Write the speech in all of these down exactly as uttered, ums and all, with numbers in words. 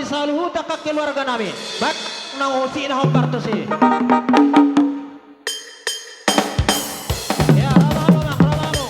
saluhut angka keluarga nami. Baik, naung husik na hombar tusi. Ya, rama hamu, Amang, rama hamu.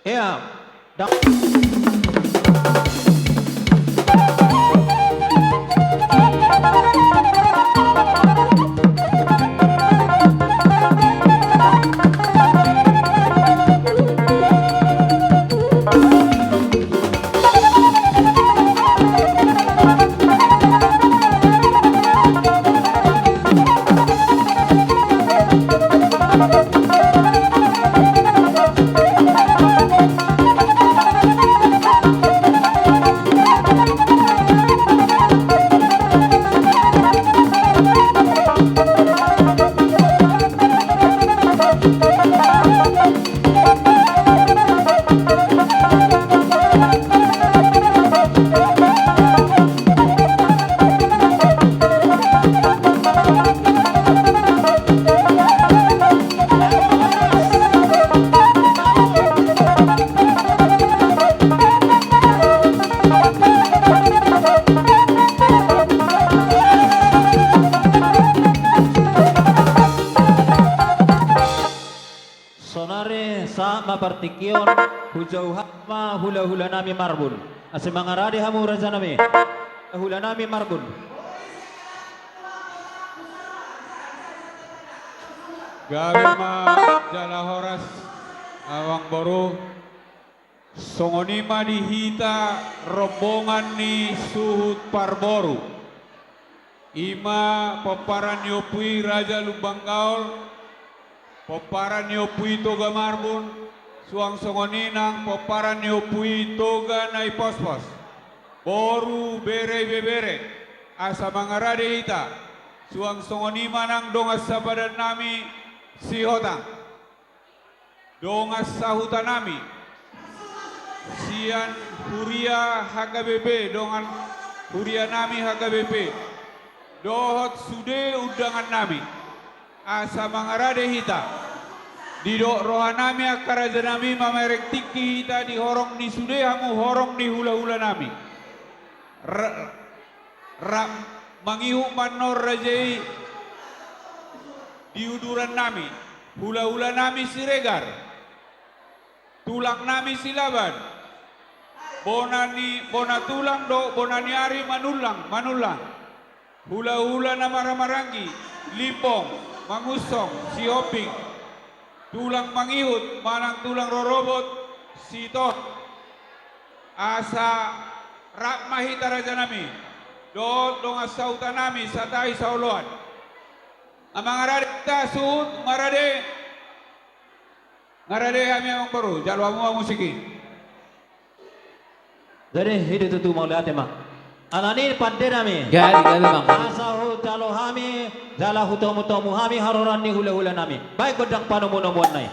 Ia, da- partingkian, hujou hami ma hula-hula nami marbun. Asa mangarade hamu raja nami. Hula nami marbun. Gabe ma jala horas, amang boru. Songon i ma di hita rombongan ni suhut parboru. I ma pomparan ni ompu i Raja Lumban Gaol, pomparan ni ompu i Toga Marbun, suang songon i nang pomparan ni ompu i Toga Naipospos. Boru, bere, ibebere, asa mangarade hita, suang songon i ma nang dongan sapadan nami Sihotang. Dongan sahuta nami sian huria H K B P, dongan huria nami H K B P, dohot sude undangan nami, asa mangarade hita. Didok roha nami angka raja nami, mamereng tingki hita di horong ni sude hamu horong ni hula-hula nami. Ra-, rap mangihut ma annon raja i di uduran nami, hula-hula nami Siregar, tulang nami Silaban, bona ni, bona tulang dohot bona ni ari Manullang, Manullang, hula-hula na marhahamaranggi, Limbong, Mangunsong, Sihombing, tulang mangihut manang tulang rorobot, Sitohang. Asa rap ma hita raja nami dohot dongan sahuta nami Satahi Saoloan. Nga mangarade hita suhut, mangarade. Mangarade hami amang boru, jalo hamu ma musik i. Jadi, i do tutu, mauliate ma. Alani pande nami. Gabe, gabe, amang boru. Asa hujalo hami, jala hutomu-tomu hami haroroan ni hula-hula nami. Baen gondang panomu-nomuanna i.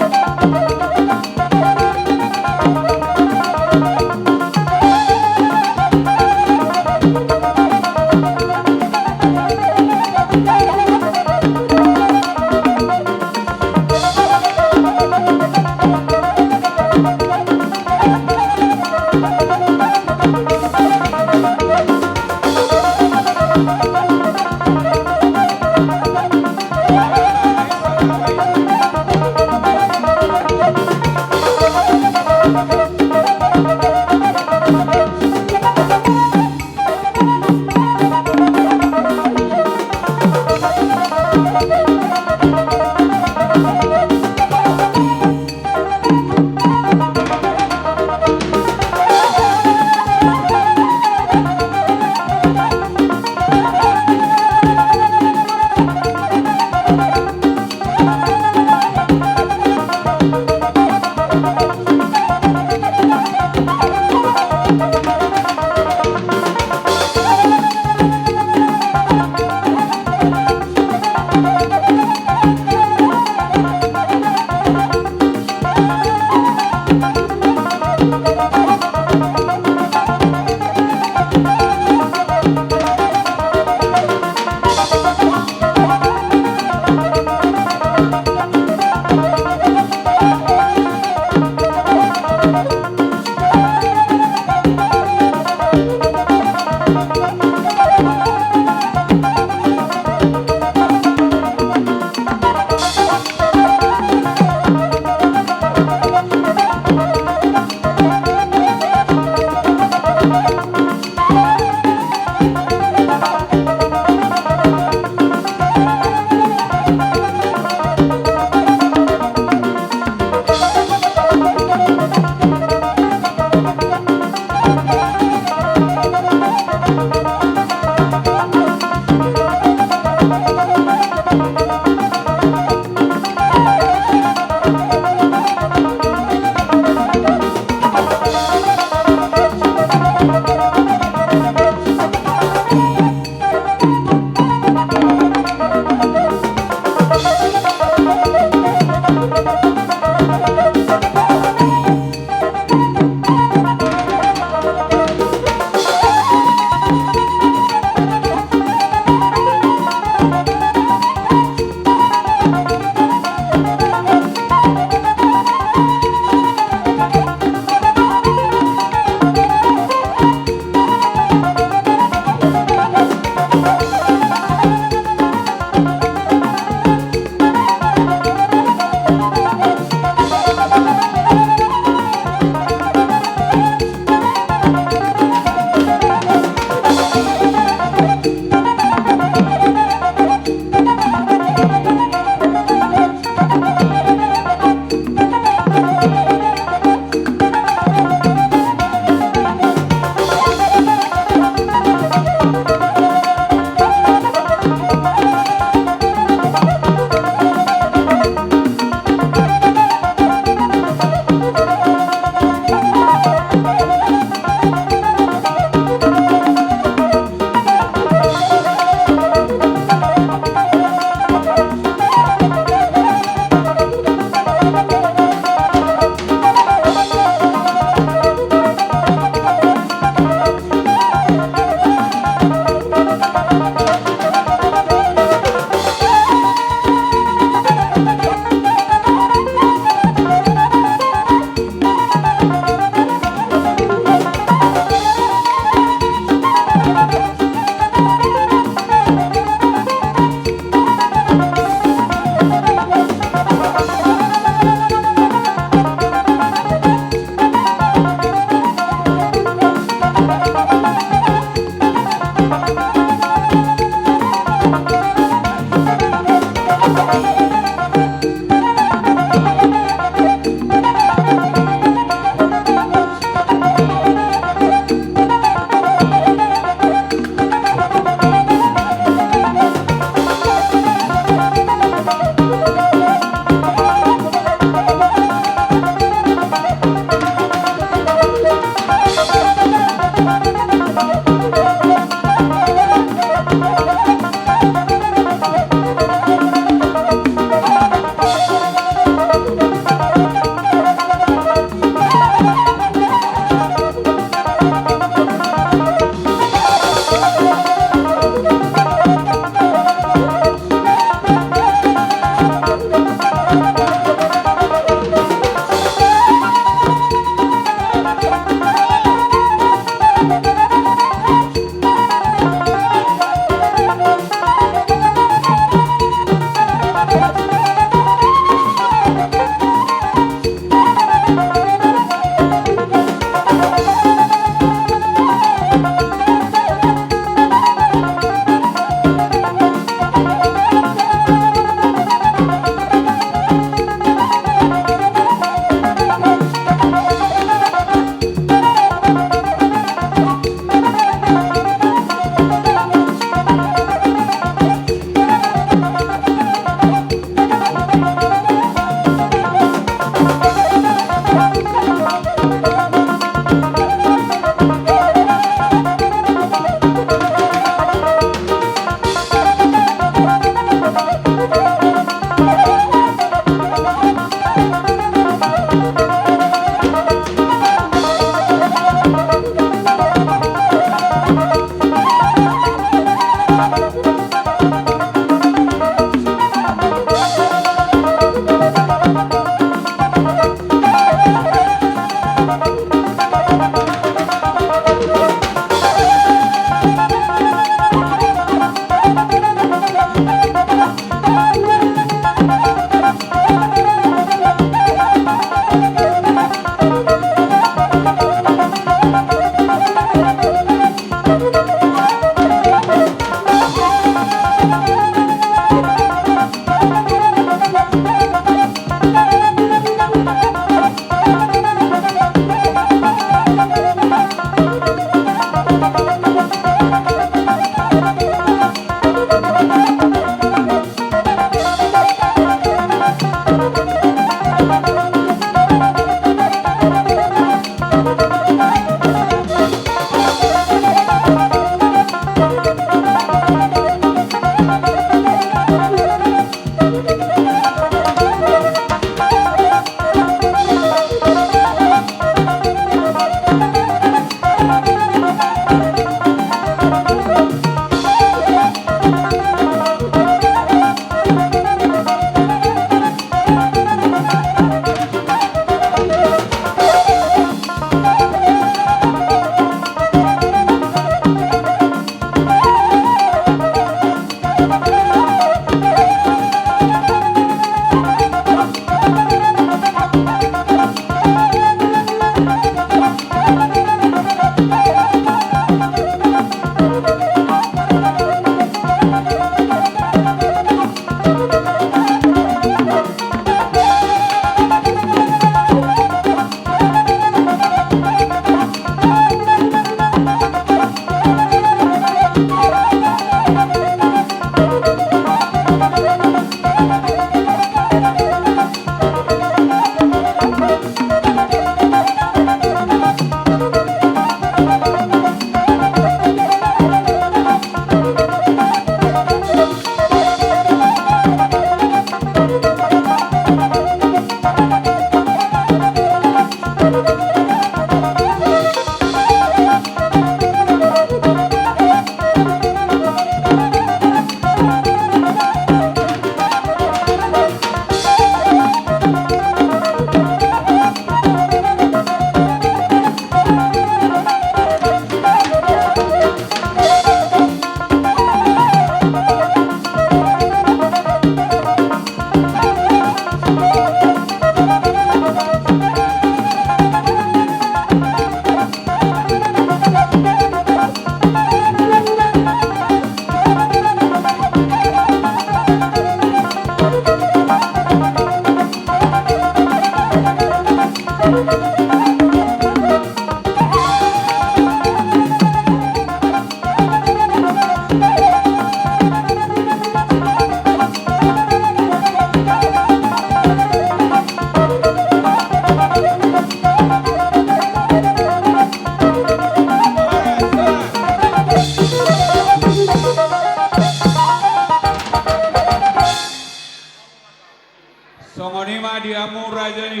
Songon i ma di hamu raja ni